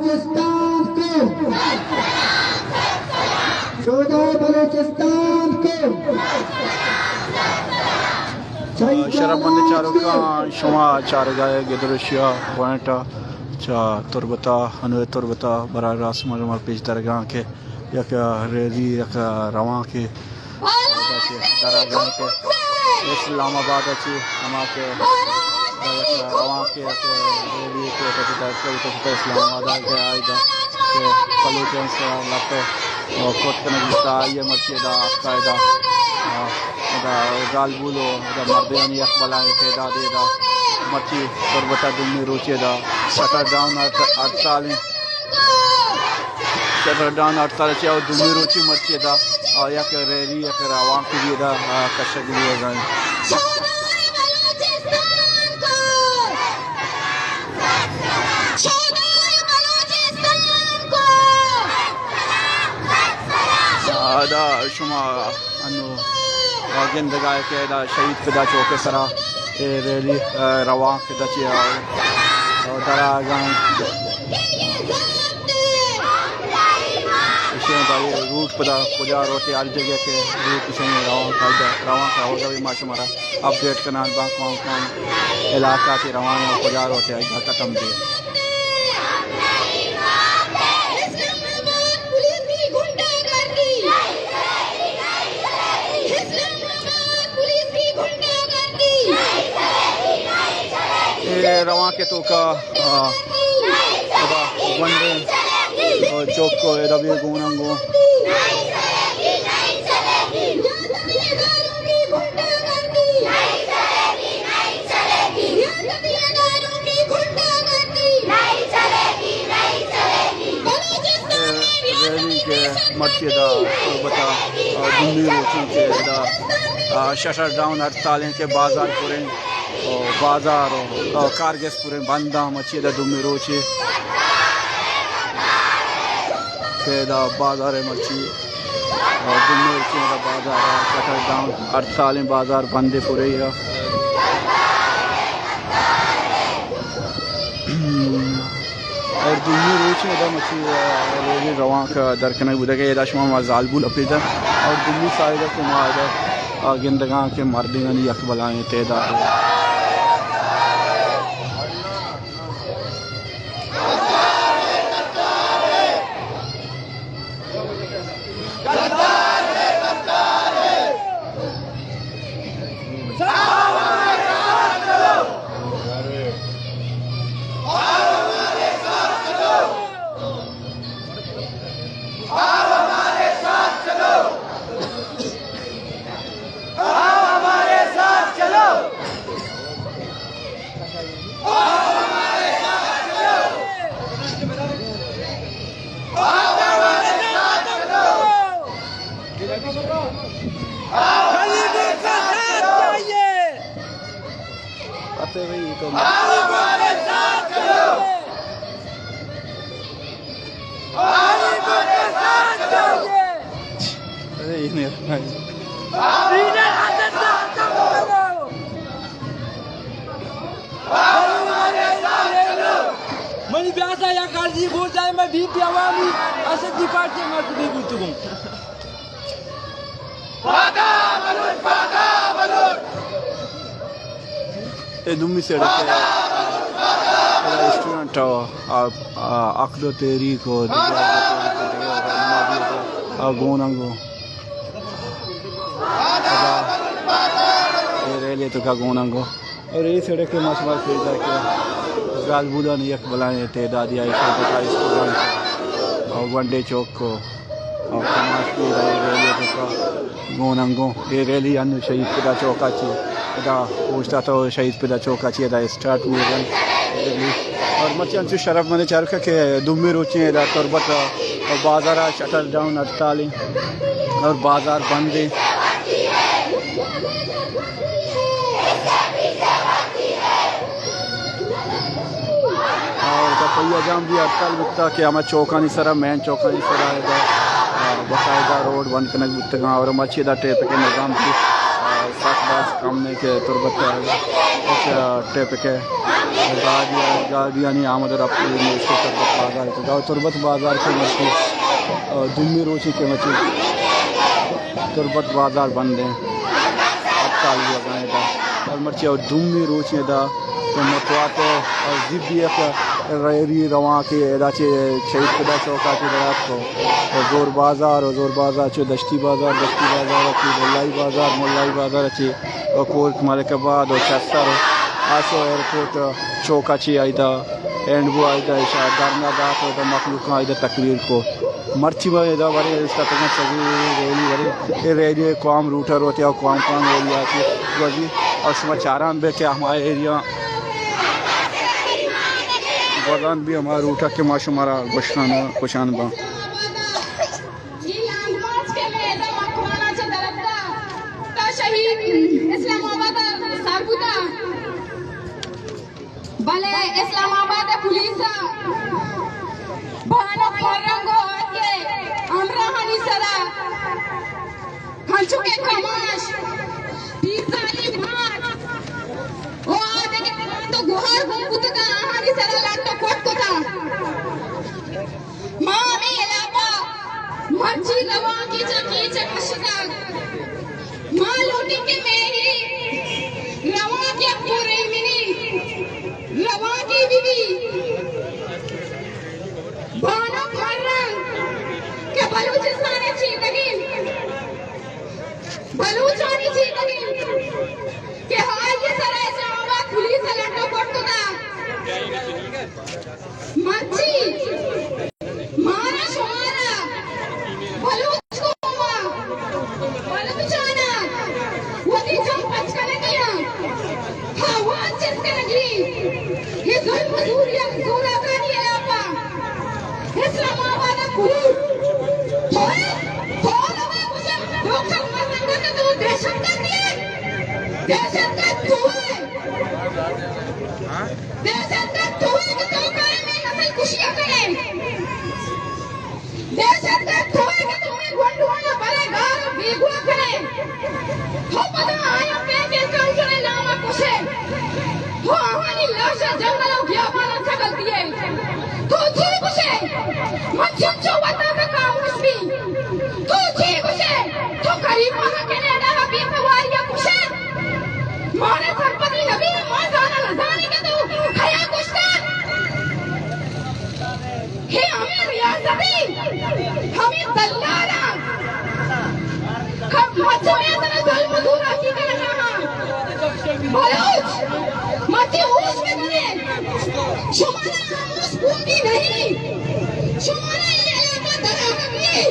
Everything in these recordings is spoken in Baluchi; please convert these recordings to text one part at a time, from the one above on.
بلوچستان کو، شہدائے بلوچستان کو۔ شرپمند چاروکاں، شما چارگاہ گدرشیا پوائنٹ چہ تربتا، ہنوے تربتا براہ راست ما شما پیش دارگاں کہ یک ریلی، یک روانکے داشی درا گنتے اسلام آباد چی، ہما کہ یک روانکے، یک ریلی کہ تک داشتہ، تک اسلام آباد کے آئی دا کہ بلوچاں سرا لپ کوٹ کنگ بوتا، آئی مرچی دا آختا دا، دا زالبول و دا مردینی یک بلائیں تعدادے دا مرچی تربتا دومی روچے دا شٹر ڈاؤن ہڑتالیں۔ شٹر ڈاؤن ہڑتال چہ او دومی روچی مرچی دا، آ، یک ریلی، یک روانکے دا، آ، کشگ بوگا ایں۔ آ، دا شما انو گندگا ئے کہ ادا شہید پدا چوک ءِ سرا اے ریلی، آ، روانک دا چہ، آ، درا گا ایں۔ ایشی ءَ پدا روٹ پدا کجا روتے، ہر جگہ کہ روٹ ایشی ءَ روانک، روانک ہوگا، ما شمارا اپڈیٹ کنان باں کون کون علاقہ چہ روان ایں، کجا روتے، آئی ختم بی۔ اے روانک ءِ توکا، آ، ادا گونڈیں، آ، چوک ادا بی گوننگو۔ ریلی کہ مرچی دا تربتا، آ، دومی روچی کہ دا، آ، شٹر ڈاؤن ہڑتالیں کہ بازار پوریں، او بازار او، آ، کارگس پوریں بنداں مرچی دا دومی روچی کہ دا بازار مرچی۔ اور دومی روچی دا بازار شٹر ڈاؤن ہڑتالیں، بازار بند پورے۔ اور دومی روچی دا مچی ریلی روانک در کنگ بوتگ کہ ادا شما ما زالبول اپیدا اور دومی سائیڈ کہ ما ادا گندگاں کہ مردینانی یک بلائیں تعداد۔ ارے، یہ نہیں رکھنا ہے۔ منی بیاسا یک عرضی گوش دائیں، من بی پی عوامی اسد پارٹی مردمی بوتگوں۔ اے دومی سیڑ کہ اسٹوڈنٹ عقد و تحریک و گوننگو اے ریلی توکا گوننگو۔ اور اے سڑک ما شمار پیدا کہ زالبولانی یک بلائیں تعدادی آئی شہید کا اسٹوڈنٹ اور ونڈے چوک کو اور کماش کی ریلی توکا گوننگو۔ اے ریلی انو شہید پدا چوکا چی ادا پوچھتا تو شہید پدا چوکا چی ادا اسٹارٹ ہوئے گن ریلی۔ اور مرچی انچو شرف مند چارکا کہ دومی روچیں ادا تربت اور بازار شٹر ڈاؤن ہڑتالیں اور بازار بندیں۔ اور دا پہیا جام بھی ہڑتال بوتا کہ ہما چوکانی سرا، مین چوکانی سرا ہے دا، آ، باقاعدہ روڈ بند کنگ بوتگاں اور مرچی دا ٹریفک نظام بھی، آ، سخت باز کم ہے کہ تربت ہے۔ اچھا، ٹریفک ہے۔ گاڑی، گاڑیانی آمد و رفت بھی مشکل تربت بازار ہے۔ او تربت بازار کہ مرچی، آ، دومی روچی کہ مرچی تربت بازار بند ایں، ہڑتال بوگا ایں ادا۔ اور مرچی او دومی روچی ادا کہ متواتر اور ضدی ایک ریلی روان کہ ادا چہ شہید فدا چوکا چہ دراتک و زور بازار و زور بازار چہ دشتی بازار، دشتی بازار چہ ملائی بازار، ملائی بازار چہ کورک ملک آباد و چسر و آسو ایئرپورٹ چوکا چہ ایدا اینڈ بو، ایدا ایشا دھرنا دات و ایدا مخلوقاں ایدا تقریر کو۔ مرچی ما ایدا ورے اشتاتگاں سجی ریلی ورے۔ اے ریلی قوام روٹا روتے او قوام قوام ریلی آتی گوزی۔ اور شما چاران بے کہ ہما ایریا گوزان بھی ہما روٹا کہ ما شمارا گوشان، گوشان باں۔ شہید اسلام آباد سر بوتا۔ بلے اسلام آباد ءِ پولیس ءَ بانک فرنگ ءُ آئی ءِ ہمراہانی سرا ہنچو کہ کماش، پیرزالی مات ءُ آ دگہ مات ءُ گوہار گون بوتگ ءَ آہانی سرا لٹ ءُ کٹ کتگ۔ ما ہمے ہلاپ ءَ مرچی رواں کیچ ءَ کیچ ءَ کشتگ۔ ما لوٹیں کہ مئے اے روانک یک پُر ایمنیں روانکے بہ بی۔ بانک فرنگ کہ بلوچستان ءِ چیدگیں، بلوچانی چیدگیں کہ آئی ءِ سرا اسلام آباد پولیس ءَ لٹ ءُ کٹ کتگ۔ مرچی مارا شمارا بلوچ قوم ءَ، بلوچان ءَ وتی جان پچ کنگی ءَ، آواز چست کنگی۔ اے ظلم ءُ زوری ءُ زوراکانی ہلاپ ءَ اسلام آباد ءِ پولیس، تو ئے، تو لوگ ءَ گوشے ڈاکٹر مرنگ ءَ کہ تو دہشت گردی ئے، دہشت گرد تو ئے۔ دہشت گرد تو ئے کہ تو کائے مئے نسل کشی ءَ کن ئے۔ دہشت گرد تو ئے کہ تو مئے گونڈواں ءَ برے گار ءُ بیگواہ کن ئے۔ تو پدا آیاں بینک اکاؤنٹر ءِ نام ءَ کش ئے۔ تو آہانی لاش ءَ جنگل ءُ گیابان ءَ چگل دئے۔ تو چی گوش ئے؟ من چنچو وت ءَ خاموش بی۔ تو چی گوش ئے؟ تو کریمہ ءَ کینیڈا ءَ بے تواری ءَ کش ئے۔ مارا سرپدی نہ بی، ما زاناں نہ زانیں کہ تو کئے ءَ کشتگ۔ اے ہمے ریاست ءِ ہمے دلال ءَ کہ مچ ءَ مئے سرا ظلم ءُ زوراکی کنگ ءَ اَنت۔ بلوچ، مرچی ہوش بہ دارے۔ شمارا ہاموش گونڈی نہیں۔ شمارا اے علاقہ درآہگی۔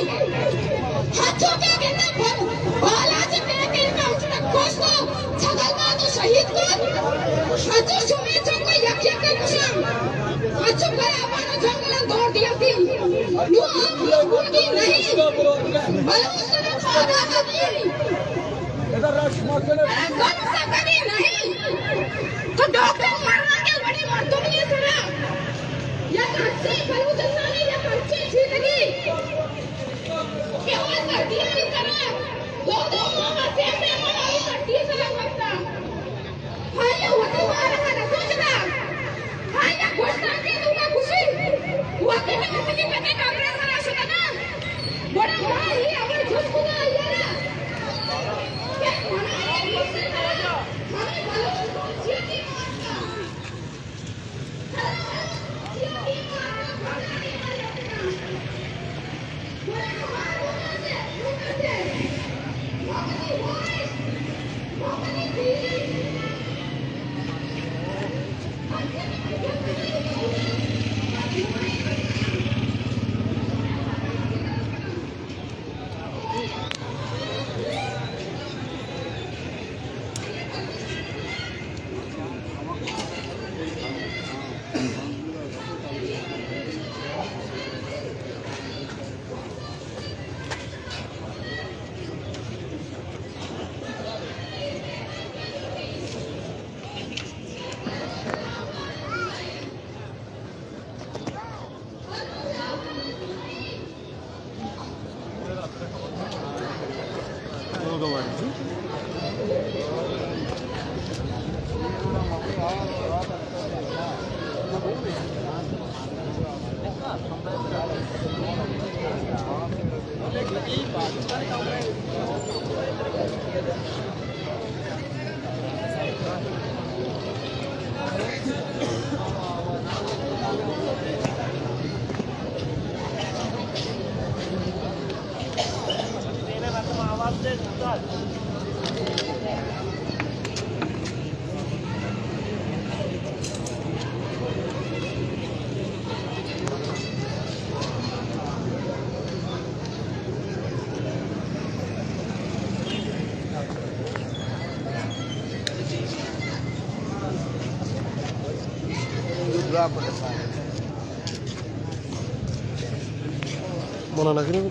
ہنچو کہ گندے بل-، بالاچ ءِ پیکیں کمچنک کشت ءُ چگل دات ءُ شہید کت۔ ہنچو شمے چک ءَ یک یک ءَ کشاں۔ ہنچو گیابان ءُ جنگلاں دور دیاتی۔ نوں ہاموش گونڈی نہیں۔ بلوچ ترا پادا کبھی۔ ترا گم سکگی نہیں۔ تو ڈاکٹر مرنا کہ وڑیں مردمے سرا یک ہنچیں بلوچستانی یک ہنچیں چیزگی کہ آ سردیانی سرا دو دو ماہ ءَ سے سے ماہ ءَ آئی سردی ءِ سرا گوستہ۔ آئی ءَ وتی بارہ ءَ نہ سوچتہ۔ آئی ءَ گوشتہ کہ تو کا خوشی وقتی کہ مسئلے پتے کمرے سرا شتگاں۔ گڑا ما اے ہمے جست کتہ آئی ءَ را کہ منا اے مسئلے سرا ہمے بلوچ دوست چیا کہ مولانا کریم۔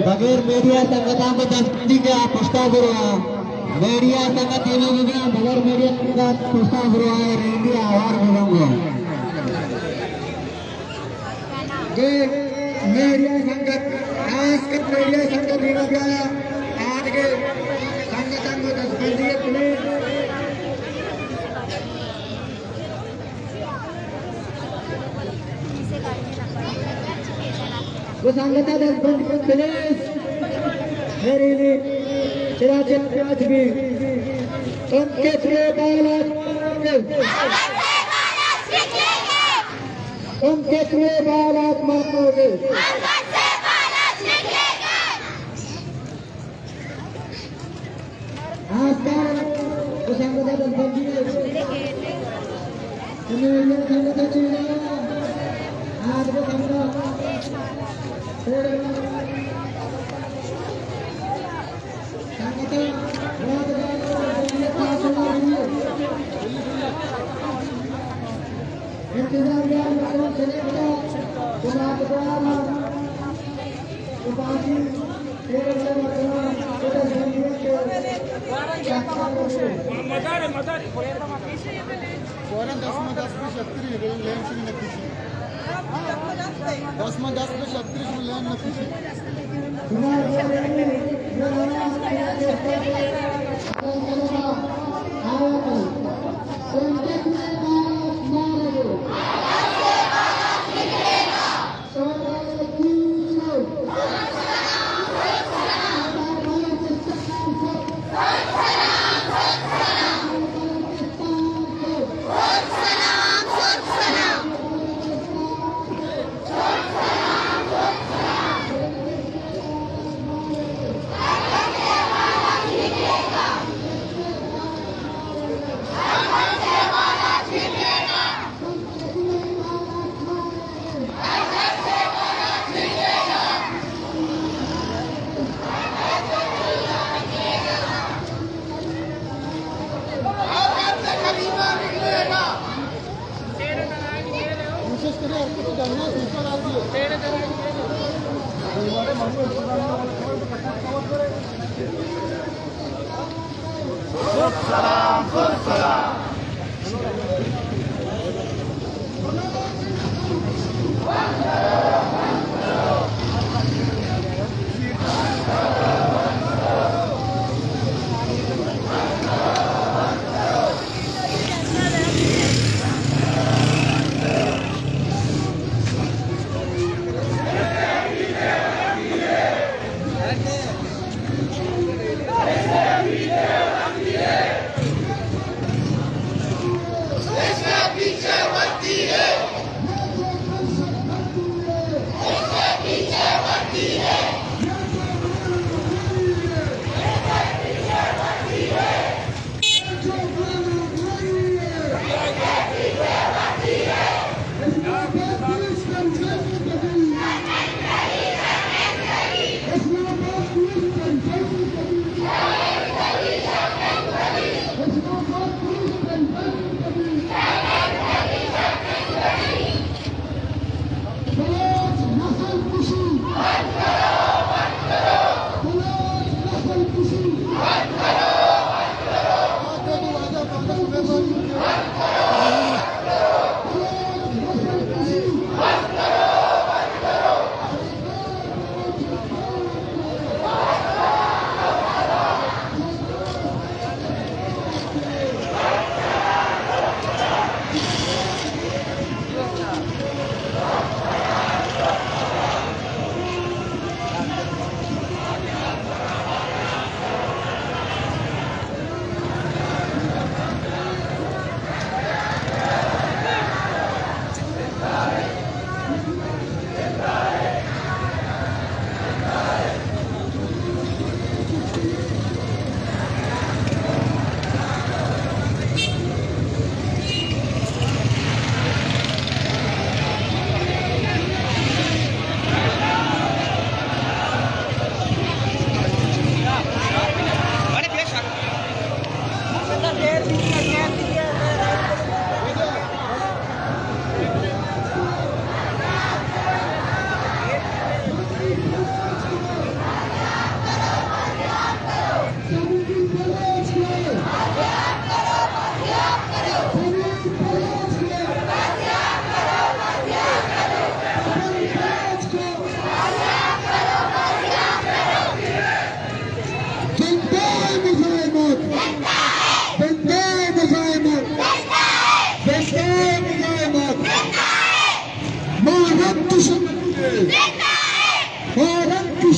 بغیر میڈیا سنگتاں کو دستبندی کا پشتا بروا۔ میڈیا سنگت یہ لوگ ہیں، بغیر میڈیا سنگت پشتا بروا ہے، انڈیا آوار بولوں گا۔ کہ میڈیا سنگت، خاص کر میڈیا سنگت، نینا بیا آج کے سنگتاں کو دستبندی ہے، پلیز۔ وہ سنگتاں دستبندی ہے، پلیز۔ میرے لیے چلا چلا پیاج بھی۔ تم کتنے بالات مانگو گے؟ تم کتنے بالات مانگو گے؟ آستان، وہ سنگت دستبندی ہے۔ تمہیں یہ سنگت چینا، آج وہ سنگت۔ فوراً دس ما دس پہ شتری لین، لین شروع نہ کیسی۔ دس ما دس پہ شتری شروع لین نہ کیسی۔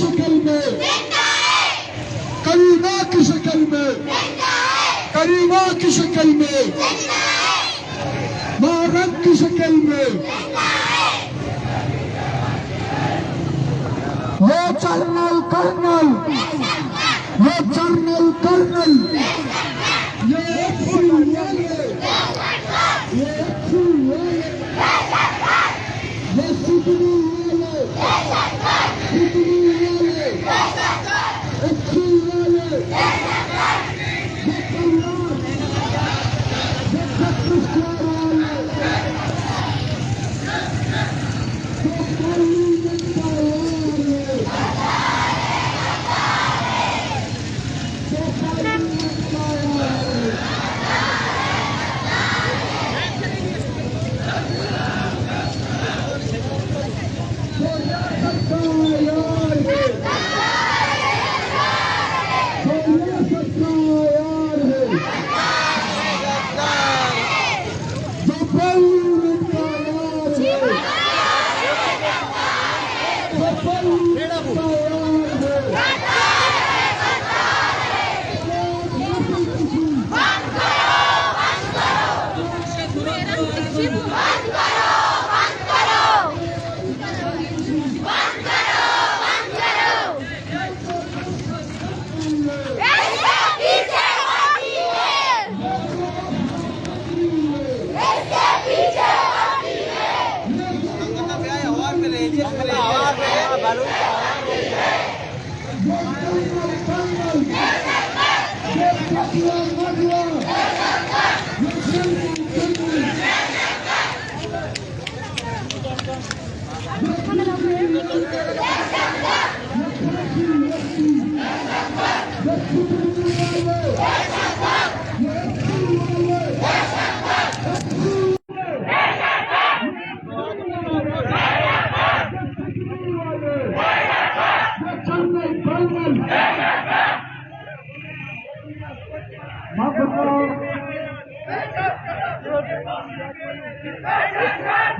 شکل میں، کریمہ کی شکل میں، کریمہ کی شکل میں، ماہ رنگ کی شکل میں۔ یہ جنرل کرنل، یہ جنرل کرنل، یہ ایف سی والے، یہ ایف سی والے، یہ سکھنی والے، سکھنی والے، ایف سی والے، یہ تیار، یہ پرچہ والے۔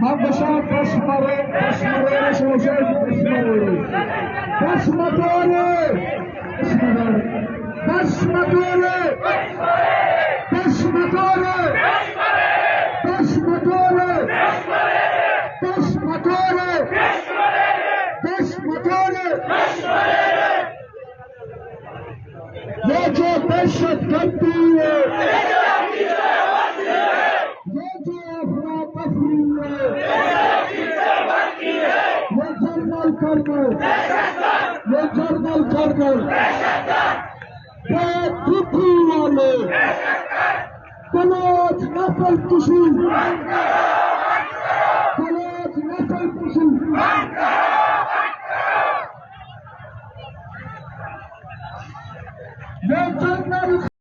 ما گوشاں دست مرے، دست مرے، دست مرے، دست متورے، دست متورے، دست متورے، دست متورے، دست متورے۔ یہ جو دہشت گردی ہے، یہ جو افراتفری ہے، یہ جنرل کرنل، یہ جنرل کرنل، بے دھوپی والے، بلوچ نسل کشی، بلوچ نسل کشی، یہ جنرل